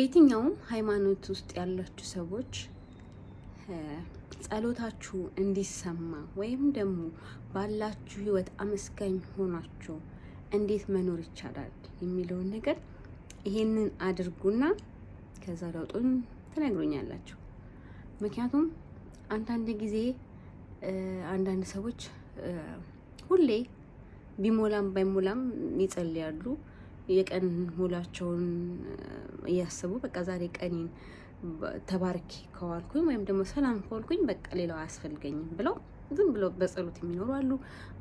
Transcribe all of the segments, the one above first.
በየትኛውም ሃይማኖት ውስጥ ያላችሁ ሰዎች ጸሎታችሁ እንዲሰማ ወይም ደግሞ ባላችሁ ሕይወት አመስጋኝ ሆናችሁ እንዴት መኖር ይቻላል የሚለውን ነገር ይሄንን አድርጉና ከዛ ለውጡን ትነግሩኛላችሁ። ምክንያቱም አንዳንድ ጊዜ አንዳንድ ሰዎች ሁሌ ቢሞላም ባይሞላም ይጸልያሉ። የቀን ውሏቸውን እያሰቡ በቃ ዛሬ ቀኔን ተባርኬ ከዋልኩኝ ወይም ደግሞ ሰላም ከዋልኩኝ በቃ ሌላው አያስፈልገኝም ብለው ዝም ብለው በጸሎት የሚኖሩ አሉ።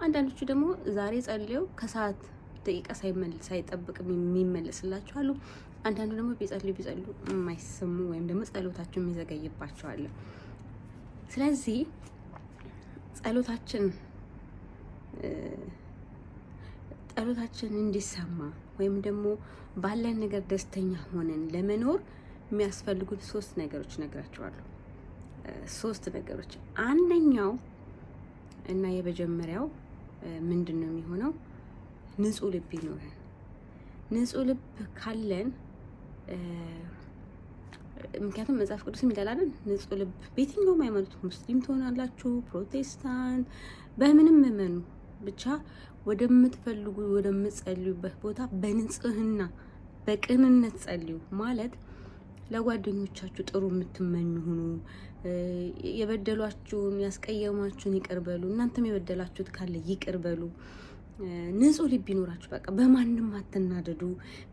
አንዳንዶቹ ደግሞ ዛሬ ጸልየው ከሰዓት ደቂቃ ሳይጠብቅ የሚመለስላቸው አሉ። አንዳንዱ ደግሞ ቢጸልዩ ቢጸልዩ የማይሰሙ ወይም ደግሞ ጸሎታቸው የሚዘገይባቸው አለ። ስለዚህ ጸሎታችን እንዲሰማ ወይም ደግሞ ባለን ነገር ደስተኛ ሆነን ለመኖር የሚያስፈልጉን ሶስት ነገሮች እነግራችኋለሁ። ሶስት ነገሮች። አንደኛው እና የመጀመሪያው ምንድን ነው የሚሆነው? ንጹህ ልብ ይኖረን። ንጹህ ልብ ካለን፣ ምክንያቱም መጽሐፍ ቅዱስም ይላል አይደል? ንጹህ ልብ በየትኛውም ሃይማኖት፣ ሙስሊም ትሆናላችሁ፣ ፕሮቴስታንት፣ በምንም እመኑ፣ ብቻ ወደምትፈልጉ ወደምትጸልዩበት ቦታ በንጽህና በቅንነት ጸልዩ። ማለት ለጓደኞቻችሁ ጥሩ የምትመኙ ሁኑ። የበደሏችሁን ያስቀየሟችሁን ይቅር በሉ። እናንተም የበደላችሁት ካለ ይቅር በሉ። ንጹህ ልብ ይኖራችሁ። በቃ በማንም አትናደዱ።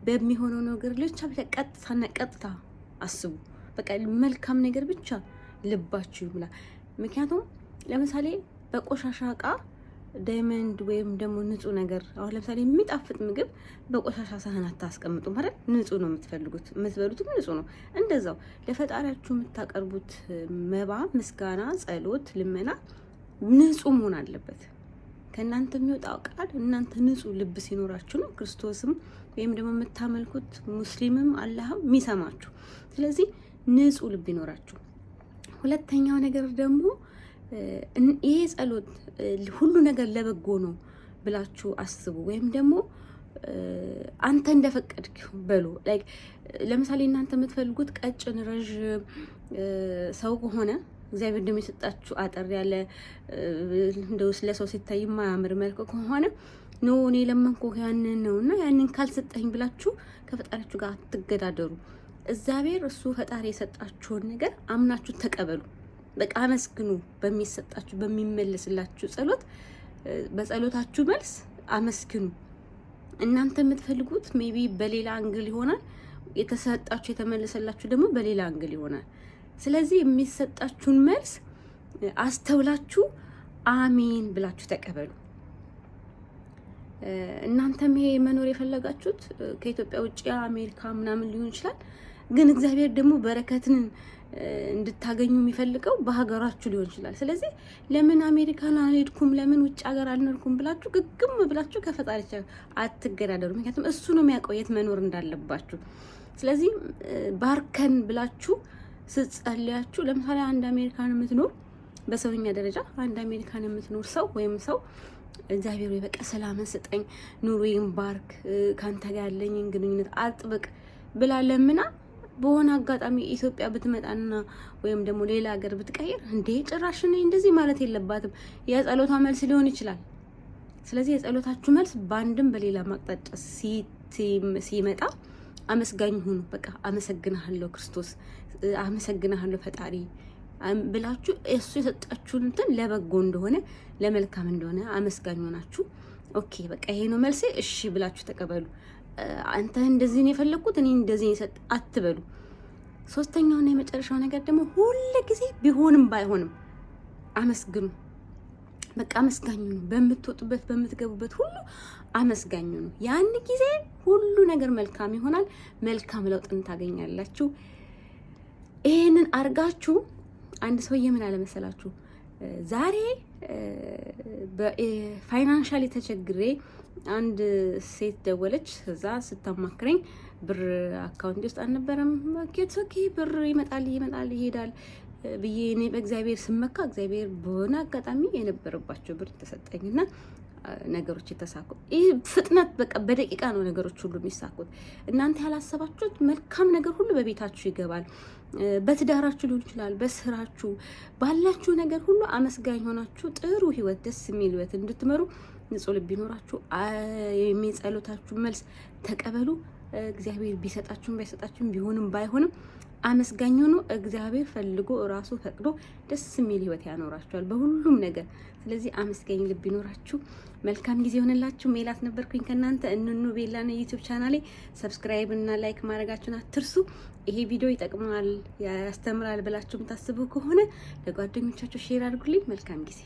በሚሆነው ነገር ብቻ ቀጥታና ቀጥታ አስቡ። በቃ መልካም ነገር ብቻ ልባችሁ ይሙላ። ምክንያቱም ለምሳሌ በቆሻሻ እቃ diamond ወይም ደግሞ ንጹህ ነገር፣ አሁን ለምሳሌ የሚጣፍጥ ምግብ በቆሻሻ ሳህን አታስቀምጡም አይደል? ንጹህ ነው የምትፈልጉት፣ የምትበሉትም ንጹህ ነው። እንደዛው ለፈጣሪያችሁ የምታቀርቡት መባ፣ ምስጋና፣ ጸሎት፣ ልመና ንጹህ መሆን አለበት። ከእናንተ የሚወጣው ቃል እናንተ ንጹህ ልብ ሲኖራችሁ ነው ክርስቶስም ወይም ደግሞ የምታመልኩት ሙስሊምም አላህም የሚሰማችሁ። ስለዚህ ንጹህ ልብ ይኖራችሁ። ሁለተኛው ነገር ደግሞ ይሄ ጸሎት ሁሉ ነገር ለበጎ ነው ብላችሁ አስቡ፣ ወይም ደግሞ አንተ እንደፈቀድክ በሉ። Like ለምሳሌ እናንተ የምትፈልጉት ቀጭን ረዥም ሰው ከሆነ፣ እግዚአብሔር ደግሞ የሰጣችሁ አጠር ያለ፣ እንደው ለሰው ሲታይ የማያምር መልክ ከሆነ፣ no፣ እኔ ለመንኩ ያንን ነው እና ያንን ካልሰጠኝ ብላችሁ ከፈጣሪያችሁ ጋር አትገዳደሩ። እግዚአብሔር እሱ ፈጣሪ የሰጣችሁን ነገር አምናችሁ ተቀበሉ። በቃ አመስግኑ። በሚሰጣችሁ በሚመለስላችሁ ጸሎት፣ በጸሎታችሁ መልስ አመስግኑ። እናንተ የምትፈልጉት maybe በሌላ angle ይሆናል። የተሰጣችሁ የተመለሰላችሁ ደግሞ በሌላ angle ይሆናል። ስለዚህ የሚሰጣችሁን መልስ አስተውላችሁ አሜን ብላችሁ ተቀበሉ። እናንተም ይሄ መኖር የፈለጋችሁት ከኢትዮጵያ ውጭ አሜሪካ ምናምን ሊሆን ይችላል። ግን እግዚአብሔር ደግሞ በረከትን እንድታገኙ የሚፈልገው በሀገራችሁ ሊሆን ይችላል። ስለዚህ ለምን አሜሪካን አልሄድኩም፣ ለምን ውጭ ሀገር አልኖርኩም ብላችሁ ግግም ብላችሁ ከፈጣሪ አትገዳደሩ። ምክንያቱም እሱ ነው የሚያውቀው የት መኖር እንዳለባችሁ። ስለዚህ ባርከን ብላችሁ ስትጸልያችሁ፣ ለምሳሌ አንድ አሜሪካን የምትኖር፣ በሰውኛ ደረጃ አንድ አሜሪካን የምትኖር ሰው ወይም ሰው እግዚአብሔር ወይ በቃ ሰላምን ስጠኝ፣ ኑሮዬን ባርክ፣ ከአንተ ጋር ያለኝን ግንኙነት አጥብቅ ብላ ለምና በሆነ አጋጣሚ ኢትዮጵያ ብትመጣና ወይም ደግሞ ሌላ ሀገር ብትቀይር፣ እንዴ ጭራሽ እኔ እንደዚህ ማለት የለባትም። የጸሎቷ መልስ ሊሆን ይችላል። ስለዚህ የጸሎታችሁ መልስ በአንድም በሌላ አቅጣጫ ሲመጣ አመስጋኝ ሁኑ። በቃ አመሰግናለሁ ክርስቶስ፣ አመሰግናለሁ ፈጣሪ ብላችሁ እሱ የሰጣችሁን እንትን ለበጎ እንደሆነ፣ ለመልካም እንደሆነ አመስጋኝ ሆናችሁ okay በቃ ይሄ ነው መልሴ፣ እሺ ብላችሁ ተቀበሉ። አንተ እንደዚህ ነው የፈለግኩት፣ እኔ እንደዚህ የሰጥ አትበሉ። ሶስተኛውና የመጨረሻው ነገር ደግሞ ሁል ጊዜ ቢሆንም ባይሆንም አመስግኑ። በቃ አመስጋኝ ሁኑ። በምትወጡበት በምትገቡበት ሁሉ አመስጋኝ ሁኑ። ያን ጊዜ ሁሉ ነገር መልካም ይሆናል። መልካም ለውጥን ታገኛላችሁ። ይሄንን አርጋችሁ አንድ ሰውዬ ምን አለ መሰላችሁ? ዛሬ financially ተቸግሬ አንድ ሴት ደወለች። ከዛ ስታማክረኝ ብር account ውስጥ አልነበረም። Okay ብር ይመጣል ይመጣል ይሄዳል ብዬ እኔ በእግዚአብሔር ስመካ እግዚአብሔር በሆነ አጋጣሚ የነበረባቸው ብር ተሰጠኝና ነገሮች የተሳኩት። ይህ ፍጥነት በቃ በደቂቃ ነው ነገሮች ሁሉ የሚሳኩት። እናንተ ያላሰባችሁት መልካም ነገር ሁሉ በቤታችሁ ይገባል። በትዳራችሁ ሊሆን ይችላል፣ በስራችሁ፣ ባላችሁ ነገር ሁሉ አመስጋኝ ሆናችሁ ጥሩ ህይወት፣ ደስ የሚል ህይወት እንድትመሩ ንጹህ ልብ ይኖራችሁ። የሚጸሎታችሁ መልስ ተቀበሉ። እግዚአብሔር ቢሰጣችሁም ባይሰጣችሁም ቢሆንም ባይሆንም አመስጋኝ ሆኖ እግዚአብሔር ፈልጎ እራሱ ፈቅዶ ደስ የሚል ህይወት ያኖራችኋል በሁሉም ነገር። ስለዚህ አመስጋኝ ልብ ይኖራችሁ። መልካም ጊዜ ይሆንላችሁ። ሜላት ነበርኩኝ ከእናንተ እንኑ ቤላ ነው YouTube ቻናሌ። Subscribe እና like ማድረጋችሁን አትርሱ። ይሄ ቪዲዮ ይጠቅማል፣ ያስተምራል ብላችሁ የምታስቡ ከሆነ ለጓደኞቻችሁ share አድርጉልኝ። መልካም ጊዜ።